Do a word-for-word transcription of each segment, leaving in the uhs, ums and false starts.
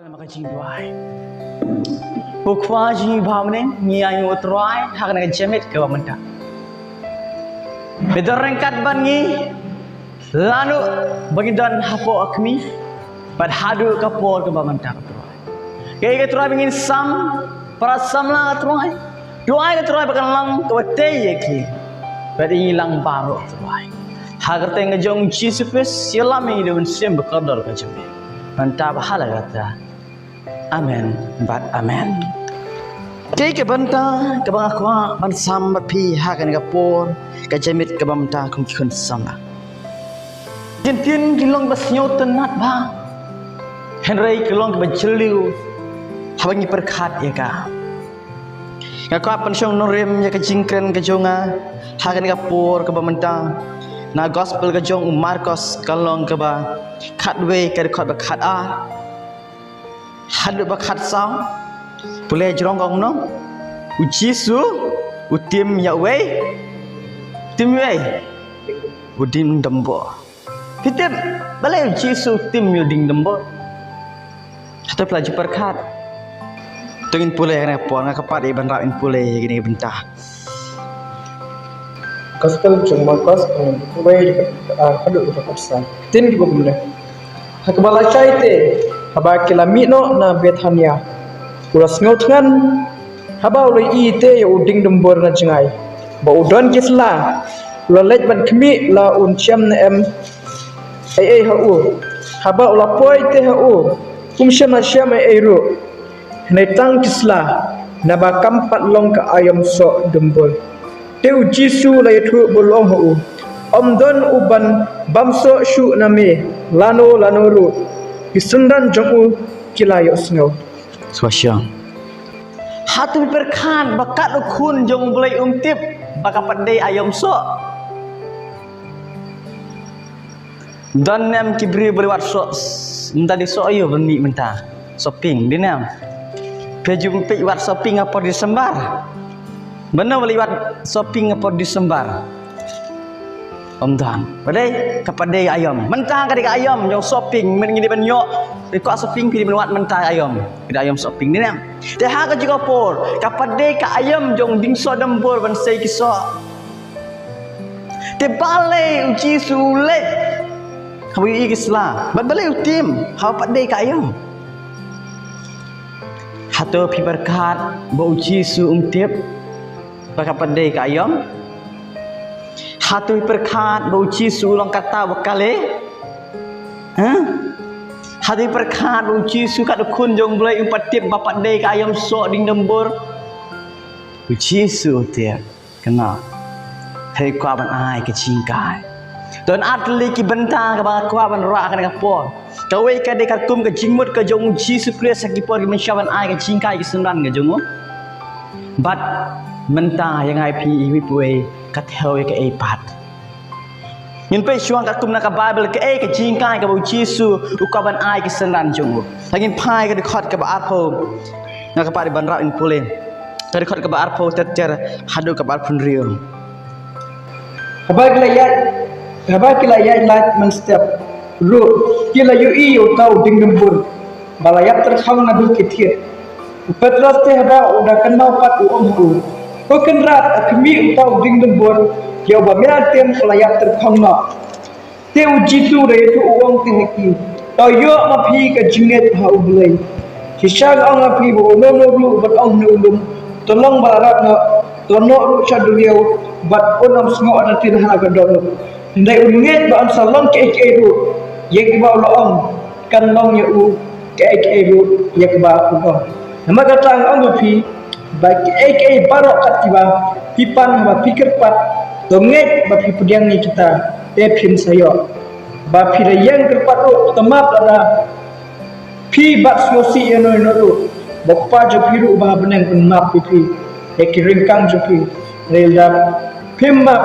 Namar ka jingduwai. Ko Kpa jong ngi ba ha bneng, ngi ïa ïoh u Trai ha kane ka jingmut kaba mynta. Ba don ryngkat bad ngi lano ba ngi don hapoh ka khmih bad haduh ka por kaba mynta, ko Trai. Kaei ko Trai ba ngin sam, para samla, ko Trai. Duwai, ko Trai, ba kan long kaba tei ïa ki bad ïa ngi lang baroh, ko Trai. Ha ka kyrteng ka jong u Jisu Khrist, ïalam ïa ngi da u Mynsiem Bakordor ka jong me, mynta bad ha la katta. Amen bad amen. Kaei ka bynta kaba nga kwah ban sam bad phi ha kane ka por ka jingmut kaba mynta, ko khun samla? Ki ktien ki long ba sngewtynnad bha, hynrei ki long kiba jylliew haba ngi pyrkhat ïa ka. Nga kwah pynshong nongrim ïa ka jingkren ka jong nga ha kane ka por kaba mynta na gospel ka jong u Markos, ka lynnong kaba khatwei, ka dkhot ba khatar haduh ba khatsaw. Pule jrong, ka ong kumno? U Jisu u tim ïa uwei, tim uwei, u diengdombor. Phi tip balei u Jisu u tim ïa u diengdombor? Hato phi la ju pyrkhat? To ngin pule ha kane ka por, nga kyrpad ïa phi ban rah, ngin pule ïa kane ka bynta. Gospel jong u Markos, ka lynnong kawei, dkhot khatar haduh khatar. Ktien kiba kumne. Ha kaba lashai te, haba ki la mih noh na Bethania, u la sngewthngan haba u la ïohi te ïa u diengdombor na jngai, ba u don ki sla. U la leit ban khmih la un shem ne em ei ei ha u. Haba u la poi te ha u, um shym la shem ei ei ruh, hynrei tang ki sla, naba kam pat long ka aïom soh dombor. Te u Jisu u la ïathuh bad u la ong ha u, ym don uban bam soh shuh na me lano lano ruh. Ki synran jong u ki la ïohsngew. Sngewsih. Hato phi pyrkhat ba kat u Khun jong u Blei um tip ba ka pat dei aïom soh? Don ne em ki briew ba la wad soh, mynta dei soh aïu ban mih mynta? Soh pink, dei ne em? Phi ju peit wad soh pink ha por December? Mano ba la wad soh pink ha por December? Ym don. Ba dei, ka pat dei aïom. Mynta ka dei ka aïom jong soh pink, mynta ngi dei ban ïoh, dei kwah soh pink, phi dei ban wad mynta aïom. Ka dei aïom soh pink, dei ne em? Te ha kajuh ka por, ka pat dei ka aïom jong dieng soh dombor ban sei ki soh. Te balei u Jisu u leit haba u ïohi ki sla? Bad balei u tim haba pat dei ka aïom? Hato phi pyrkhat ba u Jisu um tip ba ka pat dei ka aïom? Hato phi pyrkhat ba u Jisu u long kata ba kale? Hah? Hato phi pyrkhat ba u Jisu kat u Khun jong u Blei um pat tip ba pat dei ka aïom soh dieng dombor? U Jisu u tip. Kynmaw, hynrei u kwah ban ai ka jinghikai. Don ar tylli ki bynta kaba nga kwah ban rah ha kane ka por. Kawei ka dei katkum ka jingmut ka jong u Jisu Khrist ha ki por ki mynsiem ban ai ka jinghikai ki synran ka jong u. Bad mynta ïa nga ïa phi, iwei pa iwei ka thew ïa kaei pat. Ngin peit shuwa katkum na ka Baibl kaei ka jinghikai kaba u Jisu u kwah ban ai ki synran jong u. Te ngin phai ka dkhot kaba arphew. Nga kyrpad ïa phi ban rah, ngin pule. Ka dkhot kaba arphew ter ter haduh kaba arphew hynriew. Haba ki la ïaid, haba ki la ïaid lait mynstep ruh, ki la ïohi ïa uta u dieng dombor ba la ïap tyrkhong naduh ki thied. U Petros te haba u da kynmaw pat u ong ha u, Ko Kynrad, ha khmih uta u dieng dombor ïa uba me la tim u la ïap tyrkhong noh. Te u Jisu u da ïathuh u ong te ha ki, To ïoh ma phi ka jingngeit ha U Blei. Shisha nga ong ha phi ba uno uno ruh uban ong ha une u lum, To long bad la rat noh, to noh ruh sha duriaw, bad un ym sngew artatien ha la ka dohnud, hynrei un ngeit ba yn sa long kiei kiei ruh ïa kiba u la ong kan long ïa u, kiei kiei ruh ïa kiba u ong. Namar kata nga ong ha phi ba kiei kiei baroh kat kiba phi pan haba phi kyrpad, to ngeit ba phi pdiang ïa kita te phin sa ïoh. Ba phi da ïeng kyrpad ruh, to map lada phi bat sngewsih ïa no ïa no ruh, ba U Kpa jong phi ruh uba ha bneng un map ïa phi ïa ki ryngkang jong phi. Hynrei lada phim map,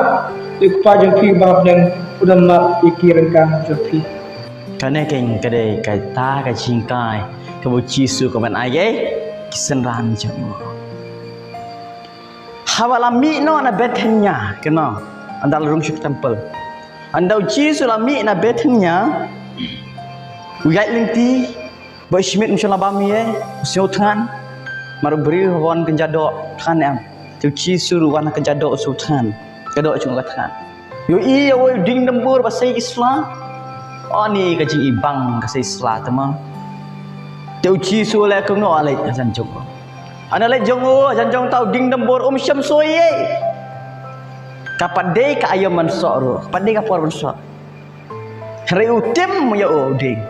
te U Kpa jong phi uba ha bneng un ym map ïa ki ryngkang jong phi. Kane keiñ ka dei kata ka jinghikai kaba u Jisu u kwah ban ai ïa ki synran jong u. Haba la mih noh na Bethania, kynmaw, ynda la rung sha ka templ. Ynda u Jisu u la mih na Bethania, u ïaid lynti, Ba i Smith um shym la bam ïa u sngewthngan. Namar u briew haba wan kynja doh thngan em. Te u Jisu ruh wan kynja doh u sngewthngan. Ka doh jong u ka thngan. Ïohi ïa u dieng dumbur ba sei ki sla. Ani ka jingibang ka sei sla te ma. Te u Jisu u leh kumno, u leit hajan jong u. Haba u leit jong u, hajan jong uta u dieng dumbur um shym soh ei. Ka pat dei ka aïom ban soh ruh, ka pat dei ka por ban soh. Hynrei u tim ïa u dieng.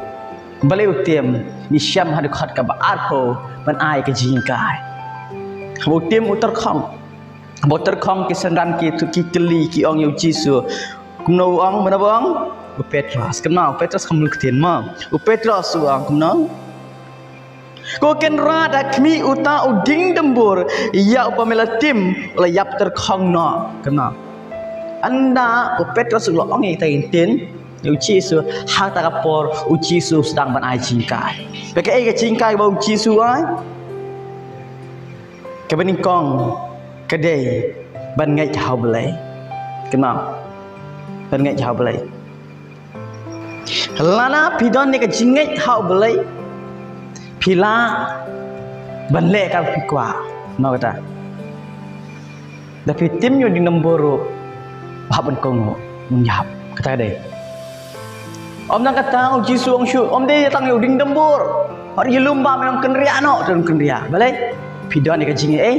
Balei u tim? Ngi shem ha dkhot kaba arphew ban ai ka jinghikai. Haba u tim u tyrkhong. Haba u tyrkhong ki synran ki, ki kylli, ki ong ïa u Jisu. Kumno u ong, kumno u ong? U Petros. Kumno u Petros, kam mut ktien mo. U Petros u ong kumno? Ko Kynrad, ha khmih uta u dieng dumbur ïa uba me la tim u la ïap tyrkhong noh. Kumno? Ynda u Petros u la ong ïa kita ki ktien ïa u Jisu, ha kata ka por u Jisu u sdang ban ai jinghikai. Ba kaei ka jinghikai ba u Jisu u ai? Kaba nyngkong ka dei ban ngeit ha U Blei. Kumno? Ban ngeit ha U Blei. Lada phi don ïa ka jingngeit ha U Blei, phi lah ban leh kaba phi kwah. Mo kata. Da phi tim ïa u dieng dumbur ruh, hap ban kohnguh, ban ïap. Kata ka dei. Ym dei kata u Jisu u ong shuh, ym dei tang ïa u dieng dumbur. Haba ïalum bam me nang kynriah noh, te nang kynriah. Balei? Phi don ïa ka jingngeit, eh?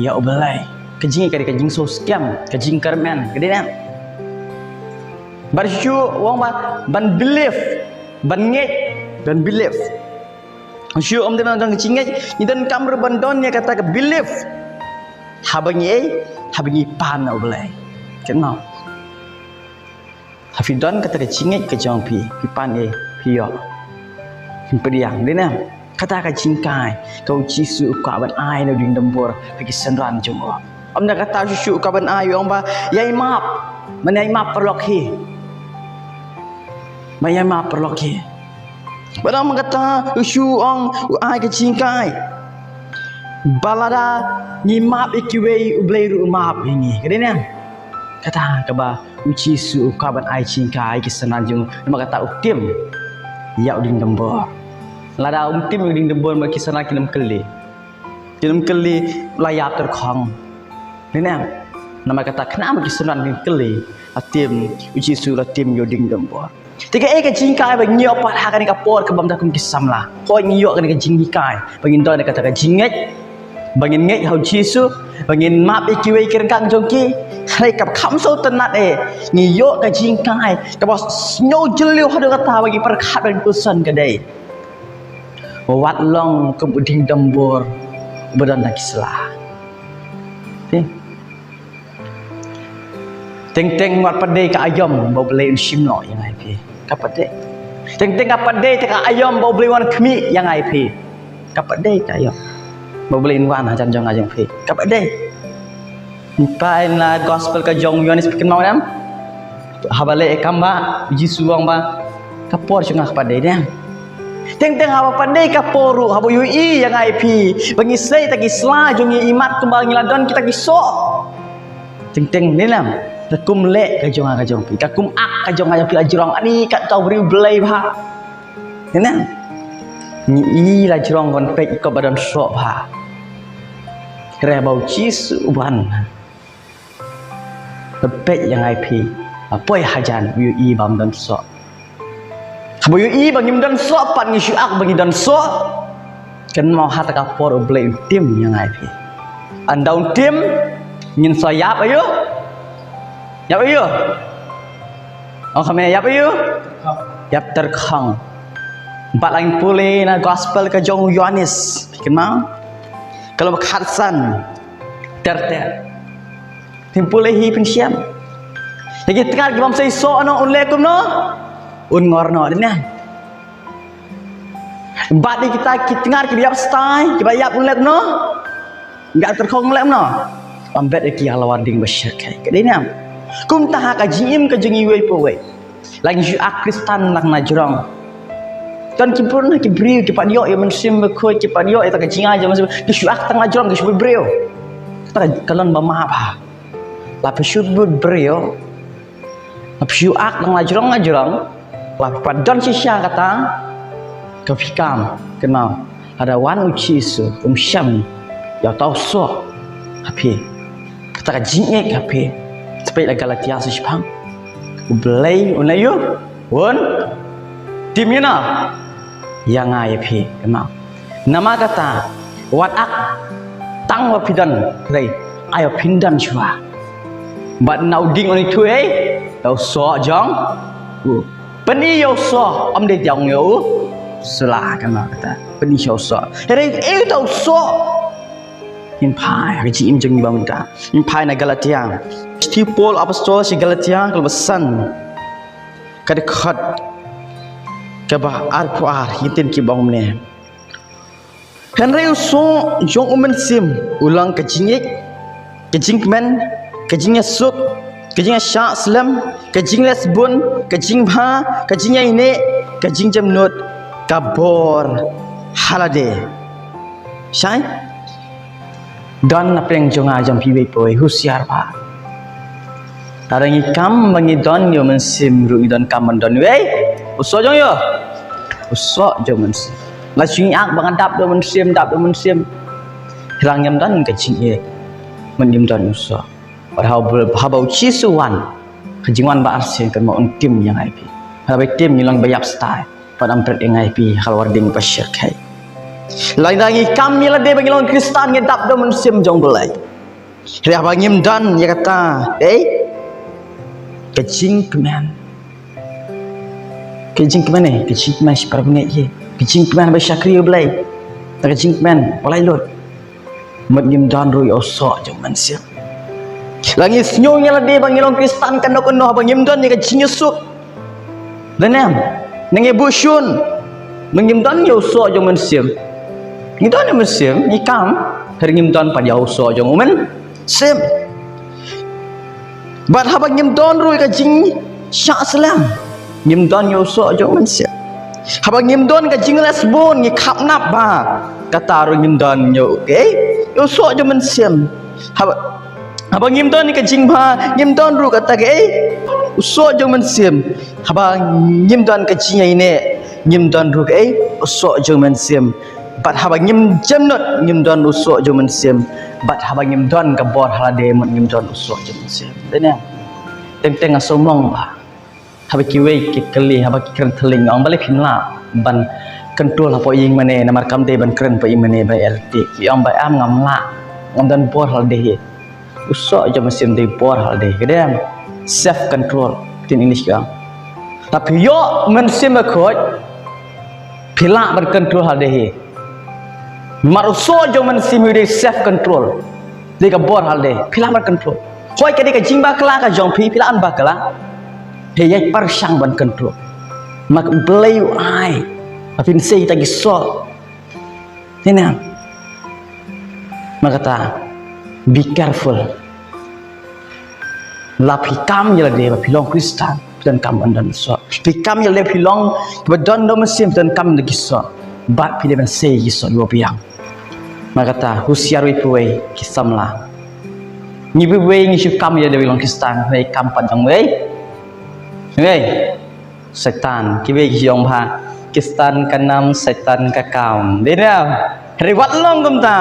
Ïa U Blei. Ka jingngeit ka dei ka jingsngewskhem, ka jingkyrmen, ka dei ne? Bad shuh u ong ba ban believe, ban ngeit, ban believe. Shuh ym dei ban don ka jingngeit, ngi donkam ruh ban don ïa kata ka believe. Haba ngi ei, haba ngi pan na U Blei. Kumno? Haba phi don kata ka jingngeit ka jong phi, phi pan ei, phi ïoh. Phi pdiang, dei ne? Kata ka jinghikai kaba u Jisu u kwah ban ai na u dieng dumbur ha ki synran jong u. Ym dei kata shuh shuh u kwah ban ai, u ong ba ïai map. Ban ïai map paralok hi. Ban ïai map paralok hi. Bad ym dei kata shuh shuh u ong u ai ka jinghikai ba lada ngi map ïa kiwei, U Blei ruh u map ïa ngi. Ka dei ne? Kata kaba u Jisu u kwah ban ai jinghikai ha ki synran jong u, namar kata u tim ïa u dieng dumbur. Lada um tim ïa u dieng dumbur, ma ki synran kin ym kylli. Kin ym kylli, la ïap tyrkhong. Dei ne? Namar kata khnang ma ki synran kin kylli, la tim, u Jisu la tim ïa u dieng dumbur. Te kaei ka jinghikai ba ngi ïoh pat ha kane ka por kaba mynta kum ki samla? Hooid, ngi ïoh kane ka jinghikai ba ngin don kata ka jingngeit, ba ngin ngeit ha u Jisu, ba ngin map ïa kiwei ki ryngkat jong ki. Hynrei kaba kham sngewtynnat eh, ngi ïoh ka jinghikai kaba sngewjylliew haduh katta ba ngi pyrkhat, ba ngi pyrshang, ka dei wat long kum u dieng dumbur ba don ha ki sla. Te Teng teng wat pat dei ka aïom ba U Blei un shim noh ïa nga ïa phi. Ka pat dei. Teng teng ka pat dei te ka aïom ba U Blei un wan khmih ïa nga ïa phi. Ka pat dei ka aïom ba U Blei un wan hajan jong nga jong phi. Ka pat dei. Peit na gospel ka jong u Ïoannis, phi kynmaw ne em? Haba leh ïa ka kam ba u Jisu u ong ba ka por jong nga ka pat dei ne em. Teng teng haba pat dei ka por ruh, haba u ïohi ïa nga ïa phi ba ngi sei ta ki sla jong ngi, imat kumba ngi la don kita ki soh. Teng teng ne em, ka kum leh ka jong nga ka jong phi, ka kum ak ka jong nga jong phi la jrong. Ani katto u briew Blei bha. Ne em, ngi i la jrong ban peit ïa ka ba don soh bha. Hynrei ba u Jisu u wan, la peit ïa nga ïa phi, la poi hajan, u ïohi ba ym don soh. Haba u ïohi ba ngim don soh pat, ngi shu ak ba ngi don soh. Kynmaw ha kata ka por U Blei un tim ïa nga ïa phi. Ynda un tim, ngin sa ïap aïu? Ïap aïu? Ong kham ïap aïu? Ïap tyrkhong. Bad lada ngi pule na gospel ka jong u Ïoannis, kynmaw? Ka lynnong ba khatsan, ter ter. Phin pule hi phin shem. Ïa ki tnga kiba ym sei soh noh un leh kumno? Un ngor noh, dei ne? Bad ïa kita ki tnga kiba ïap stai, kiba ïap un leh kumno? Ïap tyrkhong un leh kumno? Ym bet ïa ki ha lawar ding ba shyrkhei. Ka dei ne em? Kumta ha ka jingim ka jong iwei pa iwei. Lada ngi shu ak Khristan tang na jrong. Don ki briew na ki briew ki pat ïoh ïa u Mynsiem Bakhuid, ki pat ïoh ïa ta ka jingaiñ jong u Mynsiem, ki shu ak tang na jrong, ki shu briew. Kata ka long ba map bha. La phi shu briew, la phi shu ak tang na jrong na jrong, la phi pat don shisha kata. Ka phi kam, kynmaw. Lada wan u Jisu, um shym ïa uta u soh ha phi. Kata ka jingïeit ha phi. Sa peit la Galatia sa shipang. U Blei u na ïoh, un tim ïa na ïa nga ïa phi, kynmaw. Namar kata, wat ak tang ba phi don, hynrei ai ba phin don shuwa. Bad na u ding un ïathuh ei ïa u soh jong u. Pyni ïa u soh, ym dei tang ïa u sla, kynmaw kata. Pyni ïa u soh. Hynrei ei ïa uta u soh. Ngin phai ha ka jingim jong ngi ba mynta. Ngin phai na Galatia. Shithi u Paul apostol sha Galatia ka lynnong ba san, ka dkhot kaba arphew ar, ngin tip ki bang ne. Hynrei u soh jong u mynsiem u long ka jingïeit, ka jingkmen, ka jingïasuk, ka jingïashah slem, ka jingleh bun, ka jingbha, ka jingïaineh, ka jingjemnud, ka bor ha lade. Shai? Don na pdeng jong nga jong phi wei pa wei, husiar bha. Lada ngi kam ba ngi don ïa u mynsiem ruh ngi donkam ban don wei u soh jong ïa u soh jong u mynsiem. La shu ngi ak ba nga dap da u mynsiem, dap da u mynsiem. Hynrei ngim don ka jingïeit, ngim don u soh. Bad haba, haba u Jisu wan, ka jingwan ba arsien, kynmaw, un tim ïa nga ïa phi. Haba tim ngi long ba ïap stai. Pat am pret ïa nga ïa phi ha ka lawar ding ba shyrkhei. Lada ngi kam ïa lade ba ngi long Khristan, ngi dap da u mynsiem jong u Blei. Hynrei haba ngim don ïa kata, eh? Ka jingkmen. Ka jingkmen, eh, ka jingkmen shi para bangeit, eh. Ka jingkmen ba shakri u Blei. Ka jingkmen ba laitluid. Mut ngim don ruh ïa u soh jong u mynsiem. La ngi sngew ïa lade ba ngi long Khristan kano kano, haba ngim don ïa ka jingïasuk. Lane, nang ïa buh shun. Mut ngim don ïa u soh jong u mynsiem. Ngi don ïa u mynsiem, ngi kam. Hynrei ngim don pat ïa u soh jong u mynsiem. Bad haba ngim don ruh ïa ka jingshah slem, ngim don ïa u soh jong u mynsiem. Haba ngim don ka jingleh bun, ngi khapnap bha, kata ruh ngim don ïa u, eh, ïa u soh jong u mynsiem. Haba, haba ngim don ïa ka jingbha, ngim don ruh kata ka, eh, u soh jong u mynsiem. Haba ngim don ka jingïaineh, ngim don ruh ka, eh, u soh jong u mynsiem. Bad haba ngim jemnud, ngim don u soh jong u mynsiem. Bad haba ngim don ka bor ha lade, mut ngim don u soh jong u mynsiem. Dei ne? Teng teng nga sngewmong ba haba kiwei ki kylli, haba ki kren thylliej, nga ong balei phim lah ban control hapoh ïing mane, namar kam dei ban kren hapoh ïing mane ba ïalti. Ki ong ba em, ngam lah, ngam don bor ha lade hi. U soh jong u mynsiem dei bor ha lade, ka dei em? Self control, ktien English ka ong. Te phi ïoh mynsiem bakhuid, phi lah ban control ha lade hi. Namar u soh jong u mynsiem u dei self control. Dei ka bor ha lade, phi lah ban control. Hooid ka dei ka jingbakla ka jong phi, phi lah ban bakla. Hynrei ïai pyrshang ban control. Namar U Blei u ai ba phin sei kita ki soh. Dei ne em? Namar kata, be careful. La phi kam ïa lade ba phi long Khristan, phi donkam ban don soh. Phi kam ïa lade ba phi long ba don da u mynsiem, phi donkam da ki soh. Bad phi dei ban sei ki soh kiba biang. Namar kata, husiar wei pa wei ki samla. Ngi wei wei ngi shu kam ïa lade ba ngi long Khristan, hynrei kam pat jong wei. Wei. Soitan, kiwei ki ong ba Khristan ka nam, Soitan ka kam. Dei ne em? Hynrei wat long kumta.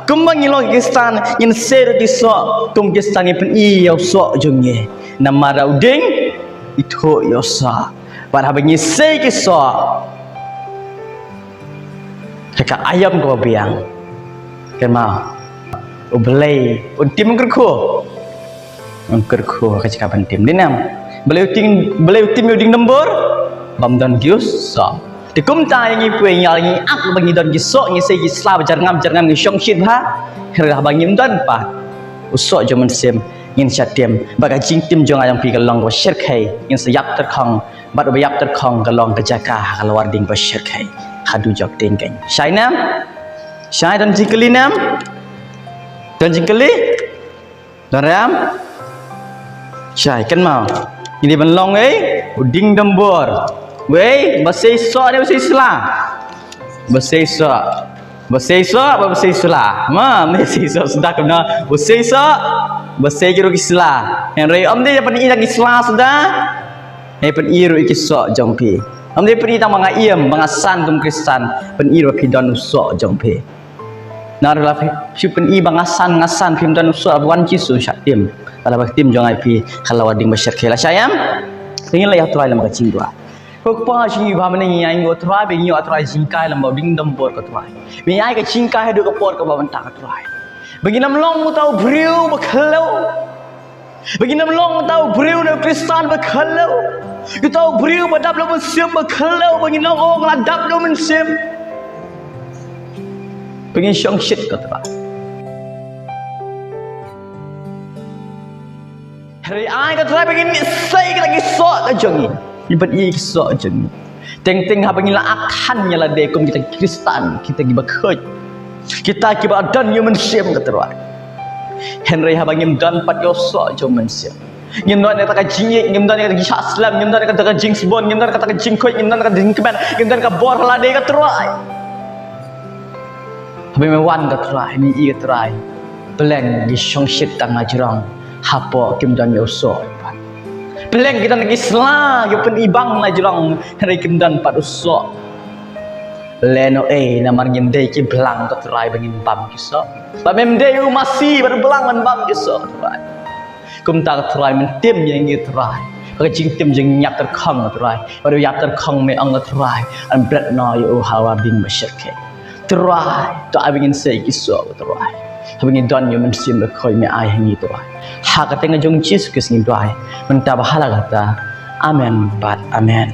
Kumba ngi long Khristan, ngin sei ruh ki soh, kum Khristan ngin pyni ïa u soh jong ngi. Namar u ding, ithuh ïa u soh. Bad haba ngi sei ki soh, ha ka aïom kaba biang, kynmaw, U Blei un tim, un kyrkhu. Un kyrkhu ha ka jaka ban tim. Dei ne em? Balei u tim, balei u tim ïa u ding dumbur? Bym don ki soh. Te kumta ïa ngi phi wei, ngi ak ba ngi don ki soh, ngi sei ki sla ba jyrngam jyrngam, ngi shong shit bha. Hynrei haba ngim don pat u soh jong u mynsiem, ngin sa tim. Bad ka jingtim jong nga jong phi ka long kaba shyrkhei, ngin sa ïap tyrkhong. Bad uba ïap tyrkhong ka long ka jaka ha ka lawar ding ba shyrkhei haduh jok tieng keiñ. Shai ne em? Shai, don jingkylli ne em? Don jingkylli? Don re em? Shai, kynmaw. Ngi dei ban long, eh, u ding dumbur. Wei, ba sei soh ne ba sei sla? Ba sei soh. Ba sei soh, ba, ba sei sla. Ma, ba sei soh suda kumno. Ba sei soh, ba sei ki ruh ki sla. Hynrei ym dei ban pyni da ki sla suda. Hei, pyni ruh ïa ki soh jong phi. Ym dei pyni tang ba nga ïam, ba nga san kum Khristan, pyni ruh ba phi don u soh jong phi. Namar lada phi, phi pyni ba nga san, nga san, phim don u soh, haba wan Jisu shah tim. Lada ba tim jong nga ïa phi, ka la wan ding ba shyrkhei, lashai em. Te ngin leit ha u Trai lem ka jingduwai. Ko Kpa jong ngi ba ha bneng, ngi ai nguh ïa u Trai, ba ngi ïoh ïa u Trai jinghikai lem bad u diengdam bor ko Trai. Ba ngi ai ka jinghikai haduh ka por kaba mynta ko Trai. Ba ngin ym long uta u briew ba khlem Ba ngin ym long uta u briew ne u Khristan ba khlem. Uta u briew ba dap la u mynsiem ba khlem, ba ngin long, oh, nga la dap la u mynsiem. Ba ngin shongshit ko Trai. Hynrei ai ko Trai ba ngin ïohsngew kita ki soh ka jong ngi. Ngi bad ïa ki soh jong ngi. Teng teng haba ngi la akthan ïa lade kum kita ki Khristan, kita kiba khuid. Kita kiba don ïa u mynsiem ko Trai. Hynrei haba ngim don pat ïa u soh jong u mynsiem. Ngim don ïa kata ka jingïeit, ngim don ïa kata ka jingshah slem, ngim don ïa kata ka jingsbun, ngim don ïa kata ka jingkhuid, ngim don ïa kata ka jingkmen, ngim don ïa ka bor ha lade ko Trai. Haba me wan ko Trai, me ïohi ko Trai. Pleng ngi shongshit tang la jrong. Hapoh kim don ïa u soh. Pleng ki don ki sla, ki pynibang la jrong. Hynrei kim don pat u soh. Lehnohei, namar ngim dei ki blang ko Trai ba ngin bam ki soh. Ba mem dei u masi, ba u blang ban bam ki soh Trai. Kumta ko Trai men tim ïa ngi Trai. Ba ka jingtim jong ngi ïap tyrkhong ko Trai. Ba u ïap tyrkhong me ong ko Trai. Yn bret noh ïa u ha u dieng ba shyrkhei. Trai, to ai ba ngin sei ki soh ko Trai. Haba ngi don ïa u mynsiem bakhuid me ai ha ngi Trai. Ha ka kyrteng jong u Jisu Khrist ngi duwai. Mynta bad hala karta. Amen bad amen.